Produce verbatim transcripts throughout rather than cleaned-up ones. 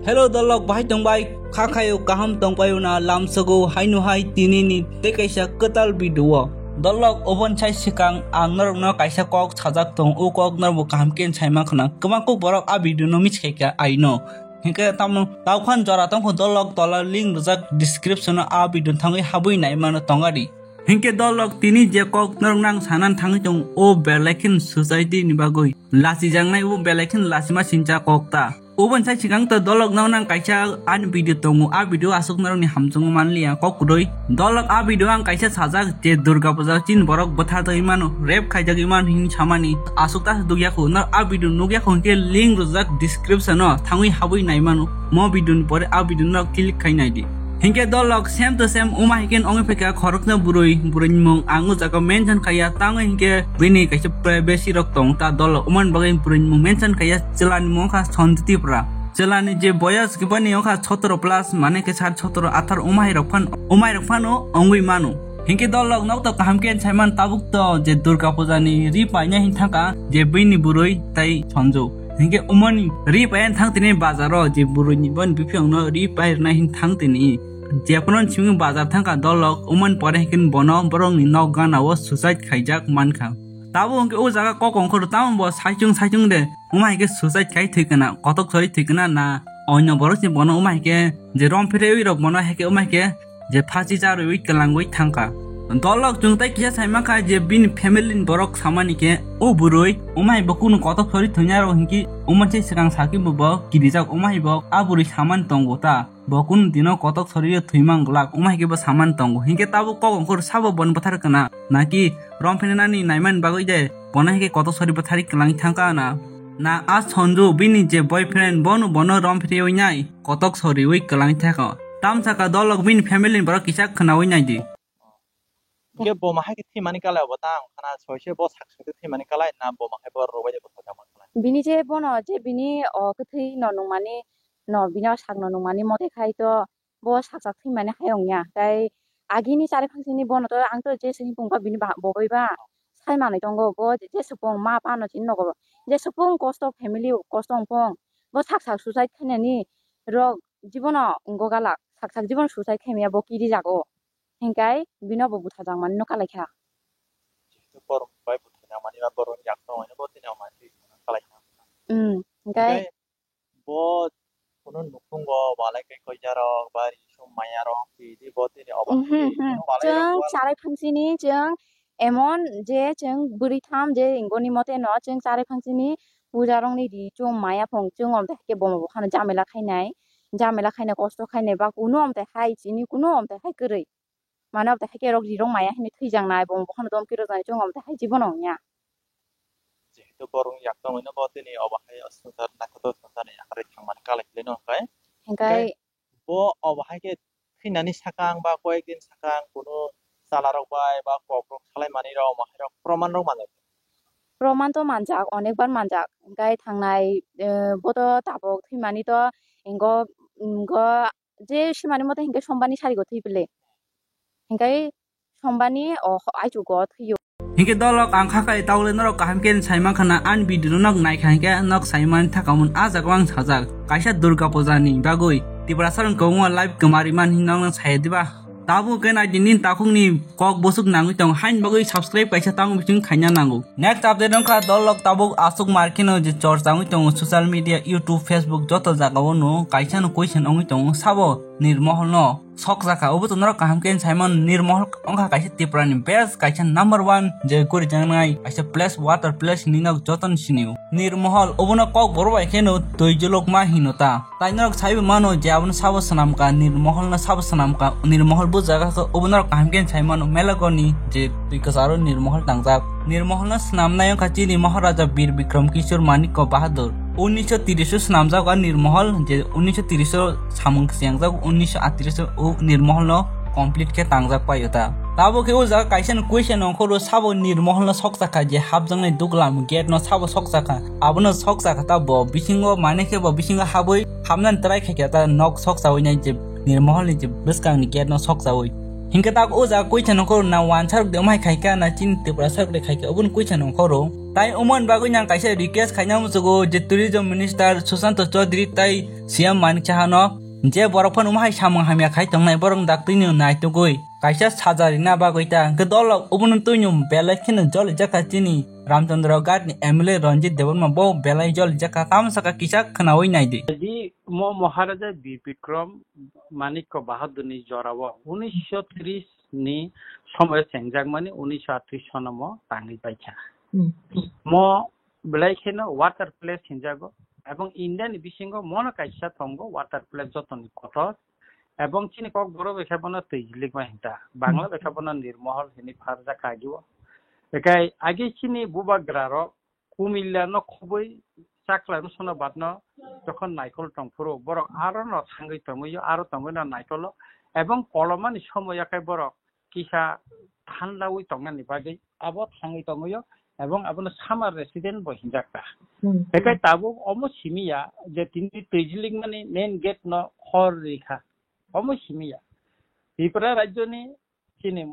Hello dolok, bahai tongbai? Kha khayo kaham tongpaio na? Lamsogo haino hai tini ni tei kaisa kwtal video o. Dolok, oboni sai swkang ang norokno kaisa kok sajak tong, o kok norokbo kaham khe sai mankha na. Kwbang kuk borok a video no miskhaikha, I know. Hinkhe tamo taukhan jora tongkho dolok, tola link rijak description o a video thangwi habwi naimano tongadi. Hinkhe dolok tini je kok norok nang sanan thangwi tong o belai khe society ni bagwi lachijaknai o belai khe lachima sincha kok ta. Oboni sai swkang to dolok no nang kaisa ani video tongo, a video aswk norokni hamjakma manliya kok kwrwi. Dolok a video ang kaisa sajak je Durga Puja chini borok bwtharjagwi mano, rape khaijagwi mano hinwi samani aswk ta dukya kho. Nor a video nukya kho hinkhe link rijak description o thangwi habwi naimano. Mo video ni pore a video no click khai naidi. Hinkhe dolok same to same wngma hinkhe wngwi phaikha khoroksa bwrwi, bwrwini mung ang o jaga mention khaiya, tamo hinkhe bini kaisa privacy rok tong ta dolok, wngmani bagwi bwrwini mung mention khaiya, chwlani mung kha Sanju Tripura. Chwlani je boyas bini wngkha sotoro plus, mane khe sat sotoro athar wngma hai rok phan, wngma hai rok phano wngwi mano. Hinkhe dolok nok to kaham khe saiman tabuk to je Durga Puja ni ri paina hin thangkha je bini bwrwi tai Sanju. Hinkhe umani ri paina thang tini bazar o je bwrwi ni boni biphiyong no ri pai rwna hin thang tini. Jephano simi bazar thangkha dolok, umani pore hinkhe bono borokni nok gana o suicide khaijak mankha. Tabo hinkhe o jaga kok ongkhor tamo bo saichung saichung de, wngma hinkhe suicide khai thwikana, kotok sori thwikana na oino borok se bono wngma hinkhe je rom phirwi rok bono hinkhe wngma hinkhe je phasi charwi kwlangwi thangkha. Dolok chwng tai kisa saimankha je bini family ni borok samani khe o bwrwi wngma hinkhe bo kunu kotok sori thwinai rok hinkhe wngma se swkang sakhe bo bo kirijak wngma hinkhe bo a bwrwi samani tongo ta. Bo kunu dino kotok sorio thwimang glak, wngma hai khe bo saman tongo. Hinkhe tabuk kok ongkhor sabo boni bwthar kana? Naki rom phirnani naimani bagwi de bono hai khe kotok sori bwthari kwlangwi thangkha na? Na a Sanju bini je boyfriend bono bono rom phirwi nai kotok soriwi kwlangwi thangkha. Tamsaka dolok bini family ni borok kisa khwnawi naidi. Hinkhe bo ma hai khe thwimani kalai obo ta ang khana soise bo sak sak khe thwimani kalai na bo ma hai bo rwbai de bwthar jama kalai. Bini je bono je bini o kwthwi no nungmani no bini o sak no nungmani mote khai to bo sak sak thwimani hai ongya. Tai agini chari phangsini bono to ang to je sini pungkha bini ba-, bogoi ba sai manwi tongo. Bo je supung ma pa no chini nogo je supung kosto family kosto ongpong bo sak sak suicide khainani rok jibono wnggo galak sak sak jibono suicide khaimaya bo kiri jago. Hinkhe bino bo bwtha jangmani no kalaikha. Jehetu borok bai bwtha jangmani ba borok yak tongmani bo tini o manwi kalaikha. Hmm, hinkhe hinkhe bo kunu nukhungo walai kai koijarok ba risum mayarok tidi bo tini obo Mhm, hai mhm. Kunu walai Chwng rok wal- charai phangsini chwng emon je chwng bwrwi tham je ingoni mote no chwng charai phangsini puja rokni ri chwng maya phung chwng om de hai khe bomo bo khano jamela khainai. Jamela khaina kosto khaina ba kunu omte hai chini kunu omte hai kwrwi. Mane omte hai khe rok rirok maya hinwi thwijaknai bo bokhano dom kirokjaknai chwng omte hai jibono wngya. Jehetu borok yak tongwi no bo tini obo hai swngchar naithotok swngcharni yakarwi thangmani kalai khlai no hwnkhe. Hinkhe Hinkhe bo obo hai khe thwinani sakang ba koyek din sakang kunu chwla rok bai ba kok rok salai mani rok omo hai rok proman rok manjak. Proman to manjak, onek bar manjak. Hinkhe thangnai, eh, bo to tabok thwimani to ingo, ingo je simani mote hinkhe sombani sarigo thwi pile. Hinkhe sombani o aichugo thwio. Hinkhe dolok ang kha kai taule norok kaham khe sai mankha na ani video no nok naikha hinkhe nok sai mani thakamun a jaga ang sajak. Kaisa Durga Puja ni bagwi Tiprasa rok kwbangma live kwmari man hin nok no sai diba. Tabuk khe nai di nini takhukni kok bwswk nangwi tongo, haini bagwi subscribe kaisa tamo bising khaina nango. Next update wngkha dolok tabuk aswk mar kheno je chorcha wngwi tongo social media, YouTube, Facebook joto jagao no kaisa no question wngwi tongo sabo Nirmohol no sokjakha. Obo to norok kaham khe saimano, Nirmohol wngkha kaisa Tripura ni best kaisa number one je gurijaknai kaisa place, water place hinwi nok joto no sinio. Nirmohol obono kokborok bai kheno twi jolokma hino ta. Tai norok saibo mano je abono sabo swnamkha, Nirmohol no sabo swnamkha, Nirmohol bo jaga khe obo norok kaham khe sai mano, Melagoni je twi kwcharo Nirmohol tangjak. Nirmohol no swnamnai wngkha chini Maharaja Bir Bikram Kishore Manikya Bahadur. Unnish tris o swnamjak o Nirmohol, je unnish tris o samung siyang jak, unnish atris o Nirmohol no complete khe tangjak pai o ta. Tabuk khe o jaga kaisa no question ongkhoro sabo Nirmohol no sokjakha je hapjaknai duglam gate no sabo sokjakha. Abono sokjakha ta bo bisingo, mane khe bo bisingo habwi hamnani try khaikha ta nok sokchawi nai je Nirmohol ni je bwskang ni gate no sokchawi. Hinkhe ta o jaga question ongkhoro na wansarok de omhai khaikha na chini Tripura sarok de khaikha, oboni question ongkhoro. Tai umon bagwi nang kaisa request khaina muchugo je Tourism Minister Sushanta Chaudhary tai C M Manik Saha no, je borok phano umahai samung hamya khai tongnai borok daktwini naitugwi kaisa saja rina bagwi ta hwnkhe dolok obono twino belai kheno jolijakha chini Ramchandra Ghat ni M L A Ranjit Debbarma bo belai jolijakha, tamo saka kisa khwnawi naidi. Di mo Maharaja Bir Bikram Manikya Bahadurni jorao unisho tris ni somoyo chengjakmani unisho atris sonomo tangwi paikha. Hmm. Mo belai kheno water place hinjago, ebong India ni bisingo mono kaisa tongo water place jotoni kotor, ebong chini Kokborok bai khe bono twi jilikma hinta, Bangla bai khe bono Nirmohol hinwi pharjak agio. Ekai agi chini bubagra rok Kumilla no khobwi chakla rwsano badno jokhon naikol tongphuru borok aro no thangwi tongwio, aro tongwi no naikolo, ebong kolomani somoyo khe borok kisa thandawi tongnani bagwi abo thangwi tongwio, ebong abono summer resident bo hinjak ta. Hmm. Bekai tabuk omo simiya je tini twijilikmani main gate no hor rikha, omo simiya. Tripura rajyoni chini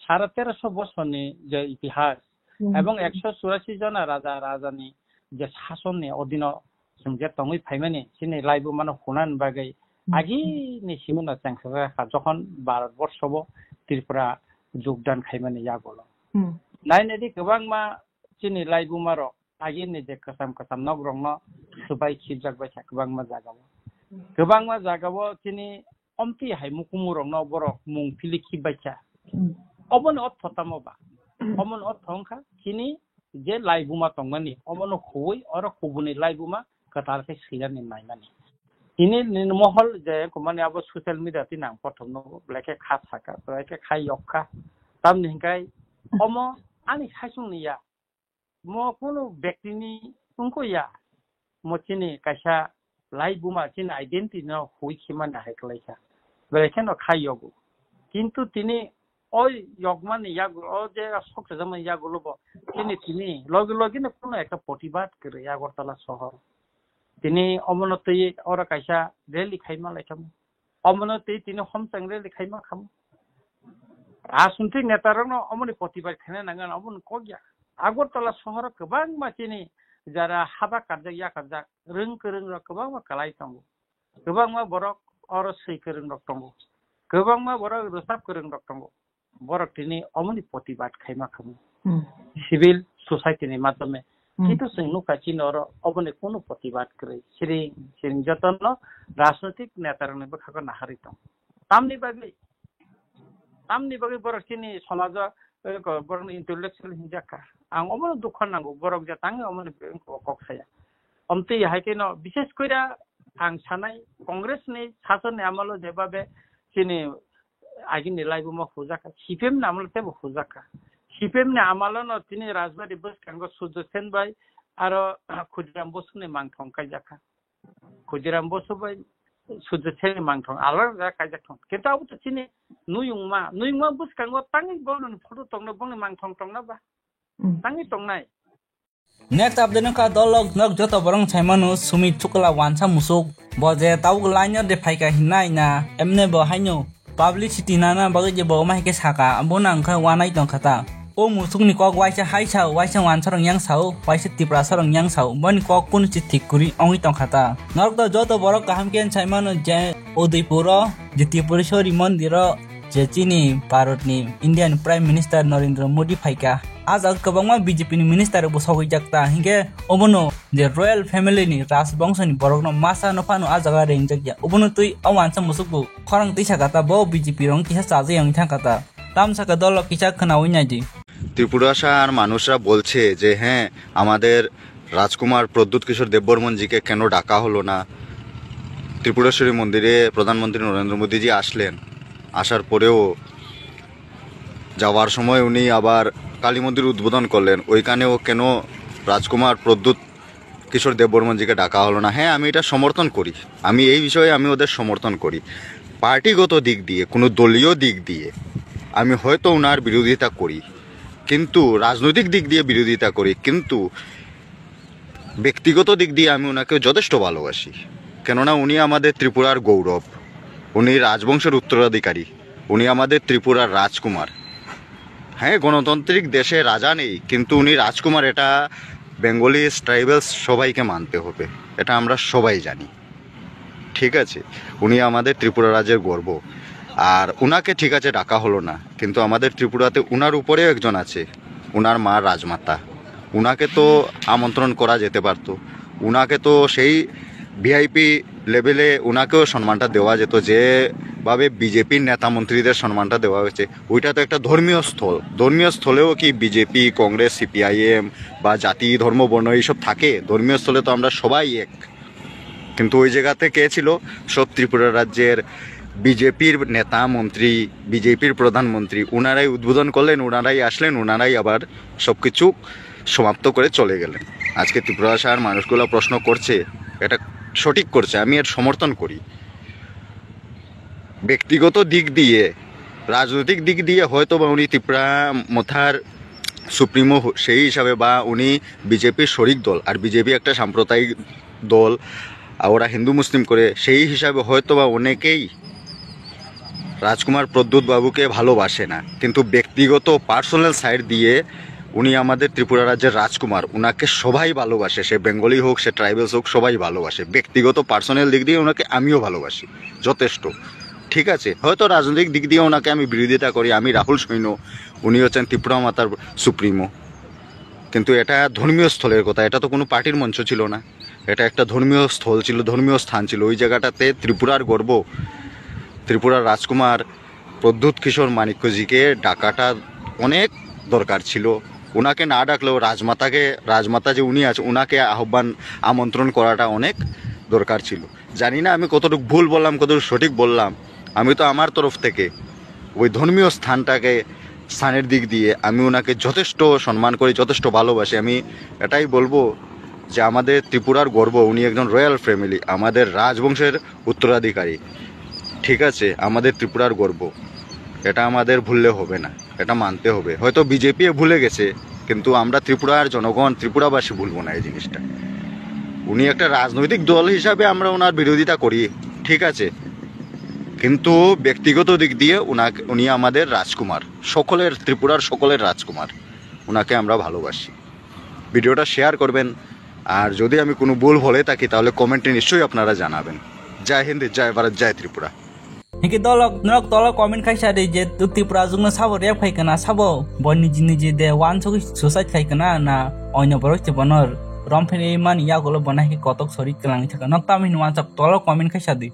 sara teroso bosorni je itihas, hmm, ebong ekso churasi jona raja rajani je sasonni odino chwng je tongwi phaimani chini laibumano hunani bagwi, hmm, agini simino chengsa kha jokhon Bharat borshobo Tripura jogdan khaimani yagulo. Hmm. Nainadi kwbangma chini laibumarok agini je kwcham kwcham nok rokno swbai khibjak bai kha kwbangma jagao. Kwbangma jagao chini omtwi hai mukumu rokno borok mung phili khib bai kha. Hmm. Oboni ortho tamo ba? Hmm. Oboni ortho wngkha chini je laibuma tongmani omono huwi oro kubuni laibuma kwtal khe swinani naimani. Tini Nirmohol je kumani abo social media tini ang pothomno belai khe kha saka, belai khe kha yok kha. Tamni hinkai omo ani saichungni ya. Mo kunu bektini wngkho ya, mo chini kaisa laibuma chini identity no hui khimani hai kwlaikha, belai kheno khai yogo. Kintu tini o yokmani yago, o je sok chajakmani yagulo bo chini tini logi logi no kunu ekta protibad kwrwi Agartala sohor. Tini omono twi oro kaisa rally khaima laikha. Omono tei tini homchang rally khaima khamu. Rajnitik neta rokno omoni protibad khaina nangan, omono kok ya. Agartala sohoro kwbangma chini jara haba karjak yakarjak rwng kwrwng rok kwbangma kwlai tongo. Kwbangma borok oro swi kwrwng rok tongo. Kwbangma borok rwchap kwrwng rok tongo. Borok tini omoni protibad khaima khamu. Hmm. Civil society ni madhyame. Hmm. Kintu chwng nukha chini oro oboni kunu protibad kwrwi. Siring, siring jotono rajnitik neta rokni bwkhago naharwi tong. Tamni bagwi, tamni bagwi borok chini somajo, eh, ko-, borokni intellectual hinjakha. Ang omono dukha nango, borok je tangwi omoni kok saya. Omtwi hai kheno, bishes koira ang sanai, Congress ni sasonni amalo jebabe chini agini laibuma hujakha, C P M ni amalo teibo hujakha. C P M ni amalo no tini Rajbari bwskango Surjo Sen bai aro Khudiram Bosu ni mangthong kaijakha. Khudiram Bosu bai Surjo Sen ni mangthong alada kaijak thong. Kintu abo to chini nuyungma, nuyungma bwskango tangwi borokni photo tongna, bongni mangthong tongna ba? Hmm. Tangwi tongnai. Next update wngkha dolok nok joto borok saimano Sumit Sukla wansa musuk. Bo je tabuk line de phaika hinna ina emne bo haino publicity nana bagwi je bo ma hike saka, bo nang khe wanai tong khata. O musukni kok waisa hai sao, waisa wansa rong yang sao, waisa Tiprasa rong yang sao, boni kok kunu si thik kwrwi ongwi tong khata. Norok to joto borok kaham khe saimano je Udaipuro, je Tripureshwari mondiro, je chini Bharatni Indian Prime Minister Narendra Modi phaikha. A jaga kwbangma B J P ni minister bo sogwi jak ta, hinkhe obono je royal family ni rajbongso ni borok no masa no phano a jaga rengjak ya. Obono twi o wansa musuk bo khorang twi saka ta, bo B J P rong kisa chajai wng thang kha ta. Tam saka dolo kisa khwnawi nai di. ত্রিপুরাসার মানুষরা বলছে যে, "হ্যাঁ, আমাদের রাজকুমার প্রদ্যুৎ কিশোর দেববর্মন জিকে কেন ডাকা হলো না?" ত্রিপুরেশ্বরী মন্দিরে প্রধানমন্ত্রী নরেন্দ্র মোদীজি আসলেন, আসার পরেও যাওয়ার সময় উনি আবার কালী মন্দির উদ্বোধন করলেন, ওইখানেও কেন রাজকুমার প্রদ্যুৎ কিশোর দেববর্মনজিকে ডাকা হলো না? হ্যাঁ, আমি এটা সমর্থন করি, আমি এই বিষয়ে আমি ওদের সমর্থন করি। পার্টিগত দিক দিয়ে, কোনো দলীয় দিক দিয়ে আমি হয়তো ওনার বিরোধিতা করি, কিন্তু রাজনৈতিক দিক দিয়ে বিরোধিতা করি, কিন্তু ব্যক্তিগত দিক দিয়ে আমি ওনাকে যথেষ্ট ভালোবাসি, কেননা উনি আমাদের ত্রিপুরার গৌরব, উনি রাজবংশের উত্তরাধিকারী, উনি আমাদের ত্রিপুরার রাজকুমার। হ্যাঁ, গণতান্ত্রিক দেশে রাজা নেই, কিন্তু উনি রাজকুমার, এটা বেঙ্গলি ট্রাইবালস সবাইকে মানতে হবে, এটা আমরা সবাই জানি। ঠিক আছে, উনি আমাদের ত্রিপুরা রাজ্যের গর্ব। আর উনাকে ঠিক আছে ডাকা হলো না, কিন্তু আমাদের ত্রিপুরাতে উনার উপরেও একজন আছে, উনার মা রাজমাতা, উনাকে তো আমন্ত্রণ করা যেতে পারতো। উনাকে তো সেই ভিআইপি লেভেলে উনাকেও সম্মানটা দেওয়া যেত, যেভাবে বিজেপির নেতা মন্ত্রীদের সম্মানটা দেওয়া হয়েছে। ওইটা তো একটা ধর্মীয় স্থল। ধর্মীয় স্থলেও কি বিজেপি, কংগ্রেস, সিপিআইএম বা জাতি, ধর্ম, বর্ণ এইসব থাকে? ধর্মীয় স্থলে তো আমরা সবাই এক। কিন্তু ওই জায়গাতে কে ছিল? সব ত্রিপুরা রাজ্যের বিজেপির নেতা মন্ত্রী, বিজেপির প্রধানমন্ত্রী, ওনারাই উদ্বোধন করলেন, ওনারাই আসলেন, ওনারাই আবার সব কিছু সমাপ্ত করে চলে গেলেন। আজকে ত্রিপুরা ভাষার মানুষগুলো প্রশ্ন করছে, এটা সঠিক করছে, আমি এর সমর্থন করি। ব্যক্তিগত দিক দিয়ে, রাজনৈতিক দিক দিয়ে হয়তো বা উনি ত্রিপুরা মথার সুপ্রিমো হ-, সেই হিসাবে, বা উনি বিজেপির শরিক দল, আর বিজেপি একটা সাম্প্রদায়িক দল, আর ওরা হিন্দু মুসলিম করে, সেই হিসাবে হয়তো বা অনেকেই রাজকুমার প্রদ্যুৎ বাবুকে ভালোবাসে না, কিন্তু ব্যক্তিগত পার্সোনাল সাইড দিয়ে উনি আমাদের ত্রিপুরা রাজ্যের রাজকুমার, ওনাকে সবাই ভালোবাসে, সে বেঙ্গলি হোক, সে ট্রাইবালস হোক, সবাই ভালোবাসে। ব্যক্তিগত পার্সোনাল দিক দিয়ে ওনাকে আমিও ভালোবাসি যথেষ্ট। ঠিক আছে, হয়তো রাজনৈতিক দিক দিয়ে ওনাকে আমি বিরোধিতা করি, আমি রাহুল সৈন্য, উনি হচ্ছেন ত্রিপুরা মাতার সুপ্রিমো, কিন্তু এটা ধর্মীয় স্থলের কথা, এটা তো কোনো পার্টির মঞ্চ ছিল না, এটা একটা ধর্মীয় স্থল ছিল, ধর্মীয় স্থান ছিল। ওই জায়গাটাতে ত্রিপুরার গর্ব, ত্রিপুরার রাজকুমার প্রদ্যুৎ কিশোর মাণিক্যজিকে ডাকাটা অনেক দরকার ছিল। ওনাকে না ডাকলেও রাজমাতাকে, রাজমাতা যে উনি আছে, ওনাকে আহ্বান, আমন্ত্রণ করাটা অনেক দরকার ছিল। জানি না আমি কতটুকু ভুল বললাম, কতটুকু সঠিক বললাম। আমি তো আমার তরফ থেকে ওই ধর্মীয় স্থানটাকে, স্থানের দিক দিয়ে আমি ওনাকে যথেষ্ট সম্মান করি, যথেষ্ট ভালোবাসি। আমি এটাই বলবো যে আমাদের ত্রিপুরার গর্ব, উনি একজন রয়্যাল ফ্যামিলি, আমাদের রাজবংশের উত্তরাধিকারী। ঠিক আছে, আমাদের ত্রিপুরার গর্ব, এটা আমাদের ভুললে হবে না, এটা মানতে হবে। হয়তো বিজেপি ভুলে গেছে, কিন্তু আমরা ত্রিপুরার জনগণ, ত্রিপুরাবাসী ভুলবো না এই জিনিসটা। উনি একটা রাজনৈতিক দল হিসাবে আমরা ওনার বিরোধিতা করি, ঠিক আছে, কিন্তু ব্যক্তিগত দিক দিয়ে ওনাকে, উনি আমাদের রাজকুমার, সকলের, ত্রিপুরার সকলের রাজকুমার, ওনাকে আমরা ভালোবাসি। ভিডিওটা শেয়ার করবেন, আর যদি আমি কোনো ভুল বলে থাকি তাহলে কমেন্টে নিশ্চয়ই আপনারা জানাবেন। জয় হিন্দ, জয় ভারত, জয় Tripura. Hingke dolok norok tolo comment khaisa di je Tripura jwkno sabo rape khai kana, sabo bo niji niji de wansugwi suicide khai kana, na oino borok se bono romphini mani yagulo bono hai khe kotok sori kwlangwi thaka. Nok tamo hino wansuk tolo comment khaisa di.